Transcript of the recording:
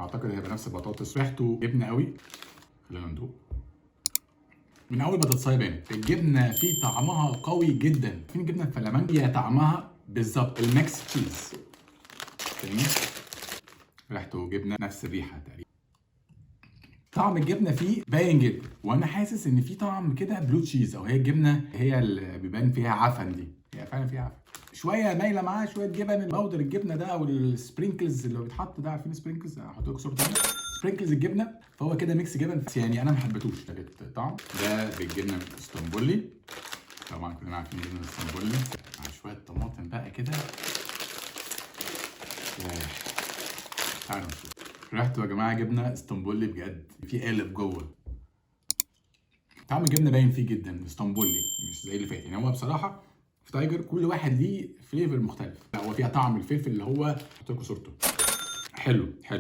اعتقد هيبقى نفس البطاطس. ريحته جبنه قوي. خلينا ندوق. من اول بطاطسايه بانت الجبنة في طعمها قوي جدا. فين الجبنة الفلامنك؟ هي طعمها بالظبط ال mix cheese. تاني، ريحته جبنه، نفس الريحة تقريبا. طعم الجبنة فيه باين جدا، وانا حاسس ان في طعم كده blue cheese، او هي الجبنة هي اللي بيبان فيها عفن دي، هي فعلا فيها عفن شويه، مايلة معاها شوية جبن ال powder، الجبنة ده او ال sprinkles اللي بيتحط ده. عارفين sprinkles؟ هحط لكم صورته، sprinkles الجبنه. فهو كده mix جبن، بس يعني انا ما حبيتهوش. تالت طعم ده بالجبنه الاسطنبولي. طبعا كلنا عارفين الجبنة الاسطنبولي مع شوية طماطم بقى كده. ياه. تعالوا نشوف ريحته يا جماعه. جبنه اسطنبولي بجد، في قالب جوه. طعم الجبنة باين فيه جدا، اسطنبولي مش زي اللي فات. يعني هو بصراحة في تايجر كل واحد ليه flavor مختلف. لا، هو فيها طعم الفلفل اللي هو احط لكم صورته. حلو حلو.